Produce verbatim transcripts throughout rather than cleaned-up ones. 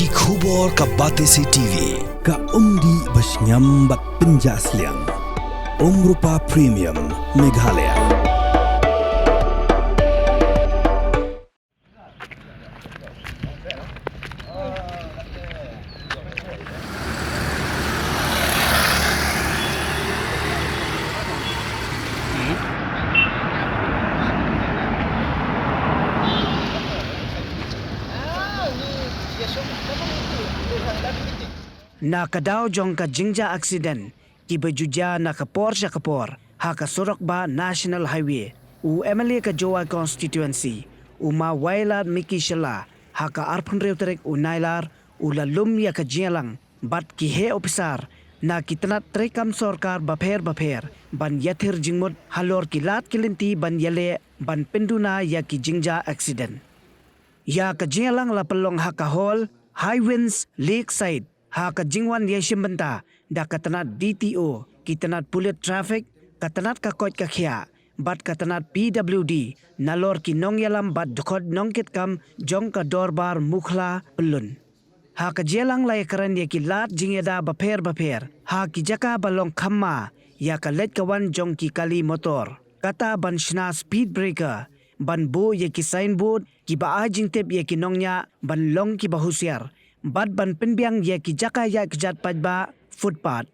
Ki khubor ka Batesi T V, ka umdih ba shngiam bad pynjah sliang. Umrupa Premium, Meghalaya. Na ka daw jong ka jingjia aksiden kiba ju jia na ka por sha ka por ha ka surok bah National Highway, u M L A ka Jowai Constituency, u Ma Wailadmiki Shylla, ha ka arphew hynriew tarik u Nailar, u la lum ïa ka jingïalang bad ki heh ophisar na ki tnat treikam sorkar bapher bapher ban ïathir jingmut halor ki lad ki lynti ban ïaleh ban pynduna ïa ki jingjia aksiden. Ïa ka jingïalang la pynlong ha ka hall Highwinds Lakeside ha ka jingwan ïashim bynta da ka tnat D T O, ki tnat pulit traffic, ka tnat ka koit ka khiah bad ka tnat P W D nalor ki nongïalam bad dkhot nongkitkam jong ka dorbar Mukhla Pyllun. Ha ka jingïalang la ïakren ïa ki lad jingïada bapher bapher ha ki jaka ba long kham ma ïa ka leit ka wan jong ki kali motor, kata ban shna speed breaker, ban buh ïa ki signboard kiba ai jingtip ïa ki nongñiah ban long kiba husiar bad ban pynbiang ïa ki jaka ïaid kjat paidbah, footpath.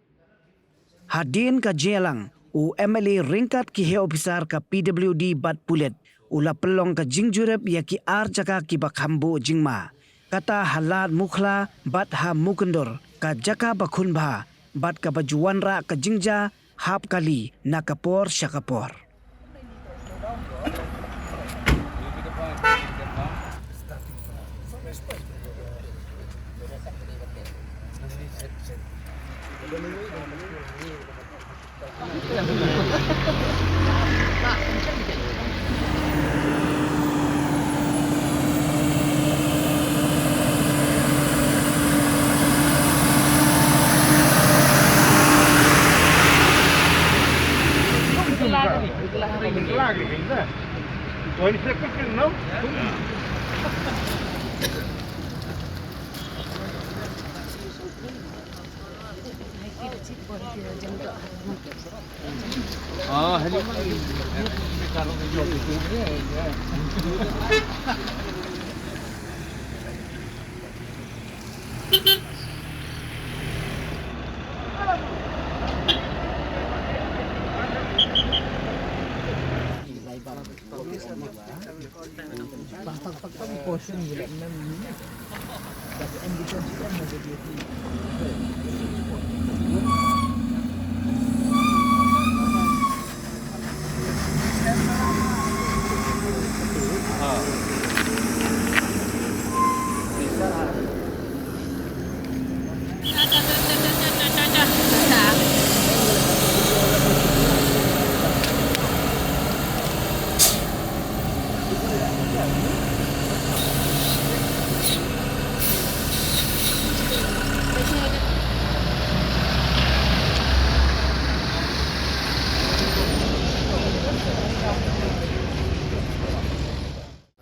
Hadien ka jingïalang, u M L A ryngkat ki heh ophisar ka P W D bad pulit u la pynlong ka jingjurip ïa ki ar jaka kiba kham buh jingma, kata ha Lad Mukhla bad ha Mukundur, ka jaka ba khun bha bad kaba ju wanrah ka jingjia hap kali na ka por sha ka por.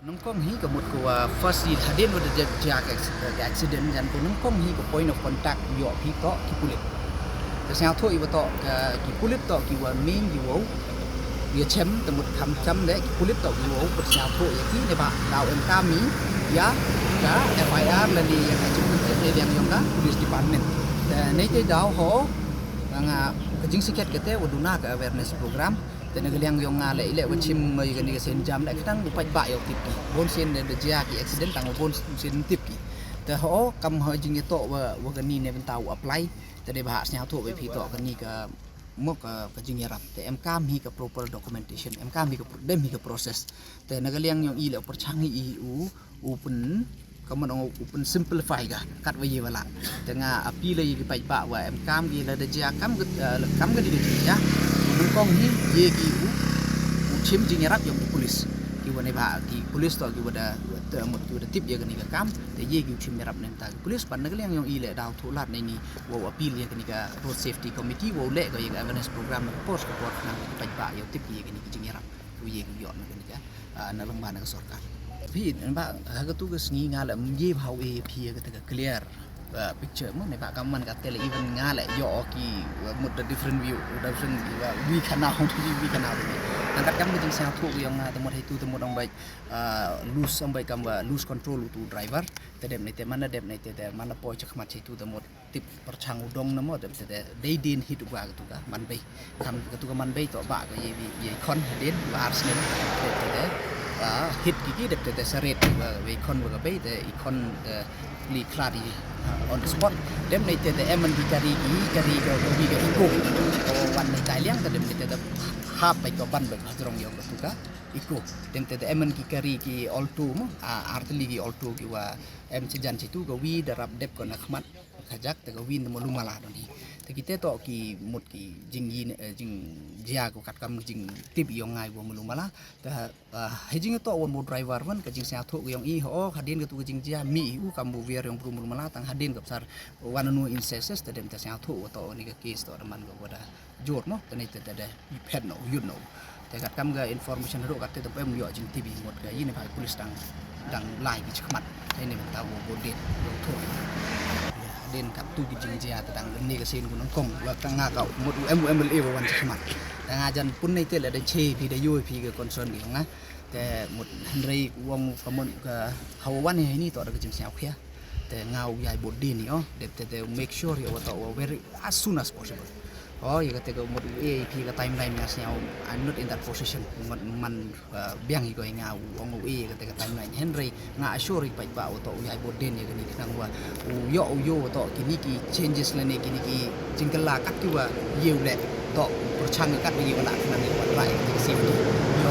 Nyngkong hi ka mut ka wa first hi hadien wa da jia ka acc-, ka accident, jan ko nyngkong hi ka point of contact ïoh phi toh ki pulit. Te sngewthuh i wa toh ka, ki pulit toh ki wa main ki wow ïa chem, te mut kham chem de ki pulit toh ki wow put sngewthuh ïa ki, ne ba daw em kam hi ïa ka F I R lane ïa ka jingpyntip ne liang jong ka police department. Te ne te daw ho nga ka jingsngewthuh kate wa duna ka awareness program. Te na ka liang yong nga leh, i leh wa chim ïa kane ka sienjam, leh ka tang u paidbah ïoh tip ki. Bun sien da jia ki accident tang u bun sien tip ki. Te ho kam ha jingïatoh wa, wa kane ne bynta u apply. Te dei ba ha sngewthuh wa phi toh kane ka mok ka, ka jingïarap. Te em kam hi ka proper documentation, em kam hi ka pro-, dem hi ka process. Te na ka liang yong i leh u pyrchang hi i u u pyn, ka mon ong u pyn simplify ka katwa ye wa lah. Te nga appeal ïa ki paidbah wa em kam ki lada jia kam ka, eh, kam ka dei ka jia. Nyngkong hi ye ki u, u chim jingïarap yong ki police. Ki wa ne ba ki police toh ki wa da, te mut ki wa da tip ïa kane ka kam. Te ye ki u chim ïarap ne ta ki police. Pat na ka liang yong i leh daw thuh lad ne ngi wa u appeal ïa kane ka road safety committee wa u leh ka ïa ka awareness program na ka por sha ka por khnang ki paidbah ïoh tip ïa kane ka jingïarap. Ki wa ye ki u ïoh na kane ka, ah, na lyngba na ka sorkar. Phi, ba ha katu ka sngi nga la mye bha u e phi ka ta ka clear picture mo, ne ba ka man ka tele even nga la yo ki mut da different view, different view, wi kana hong tu wi kana hong. Nang kat kam jing sa thu yang nga ta mut hai tu ta mut ang bai loose ang bai kam ba loose control tu driver. Ta dem ne te mana dem ne te te mana poi chak mat hai tu ta mut tip perchang u dong na mo, dep te dei din hit u ba katu ka man bei. Kam katu ka man bei to ba ka ye ye khon hadin ba ars ne. Dep te ba hit ki ki dep te saret ba ye khon ba ka bei te i khon te li khlad i on the spot. Dem ne te em an ki kari ki kari ka ka wi ka iko. O wan ne tai liang te dem ne te hap bai ko ban bai hadrong yo katu ka iko. Dem te em an ki kari ki alto mo, arteli ki alto ki wa em sejan situ ka wi da rap dep ko na khmat. Khajak te ka win te malu mala don hi. Te kite to ki mut ki jing yin jing jia ko kat kam jing tip yong ngai bo malu mala. Te ha jing to won bo driver wan ka jing sia tho yong i ho hadin ka tu ka jing jia mi u kam bo wiar yong bru malu mala tang hadin ka sar wan nu in seses te dem te sia tho to ni ka case to man ka wada jor mo te ni te te de i phet no yut no. Te kat kam ga information ro kat te te em yo jing T V mot ga yin ba police dang dang lai ki chakmat. Te ni ta wo bo det yo tho. Den kat tu ki jing jia te dang ni ka sin ku nang kong wa ka nga ka mot em em le wan chakmat. Te nga jan pun nei te le de che phi de yo phi ga concern ni nga. Te mot henrei wong ka mon ka hawan ni to da ka jing sia khia. Te nga u yai bo din ni o de te te make sure yo to very as soon as possible. O ya kata ka mut u e phi ka timeline nga sniaw. I'm not in that position. Man man biang i ko nga u ong u e kata ka timeline henrei nga assure i pai ba u to u yai bo din ya kani khnang wa u yo u yo to kini ki changes lane kini ki jingkala kat ki wa ye u le to perchang kat ki wa la khnang wa rai kata ka safety. Yo